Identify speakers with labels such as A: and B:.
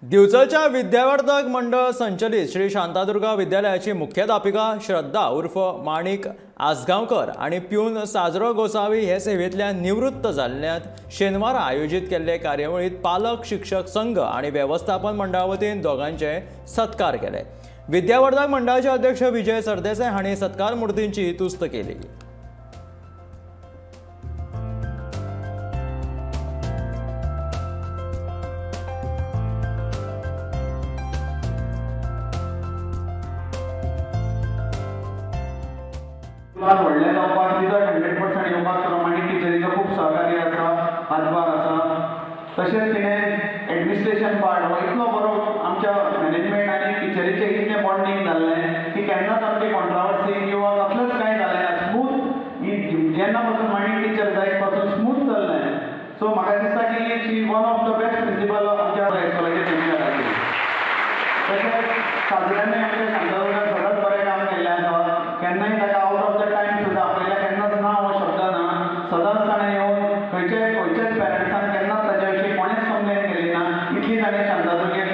A: दिवचलच्या विद्यावर्धक मंडळ संचलित श्री शांतादुर्गा विद्यालयाची मुख्याध्यापिका श्रद्धा उर्फ माणिक आसगांवकर आनी प्यून साजरो गोसावी हे सेवेंतल्यान निवृत्त जाल्ल्यान शेनवारा आयोजीत केल्ले कार्यावळीत पालक शिक्षक संघ आनी वेवस्थापन मंडळा वतीन दोगांचे सत्कार केले. विद्यावर्धक मंडळाचे अध्यक्ष विजय सरदेसाय हांणी सत्कार मूर्तींची तुस्त केली.
B: व्हडलें जावपाक रिजल्ट 100% येवपाक सुद्दां माणिक टिचरीचो खूब सहकार्य आसा, हातभार आसा. तशेंच तिणें एडमिनिस्ट्रेशन पार्ट हो इतलो बरो आमच्या मॅनेजमेंट आनी टिचरीचें इतलें बॉन्डींग जाल्लें की केन्नाच आमची कॉन्ट्रावर्सी किंवा कसलेंच कांय जालें ना. स्मूथ जेन्ना पासून माणिक टिचर जायत पासून स्मूथ चल्लें. सो म्हाका दिसता की she one of the best principal आमच्या हायस्कुलाचे सेमिनाराचेर. तशेंच साजऱ्यानूय आमच्या शांतादुर्गान सदांच बरें काम केल्लें आसा. केन्नाय ताका आवट ऑफ the time सुद्दां आपयल्यार केन्नाच ना हो शब्द ना. सदांच ताणें येवन खंयच्याच पेरंट्सान केन्नाच ताच्या विशीं कोणेंच कंप्लेन केली ना, इतली ताणें शांतादुर्गेक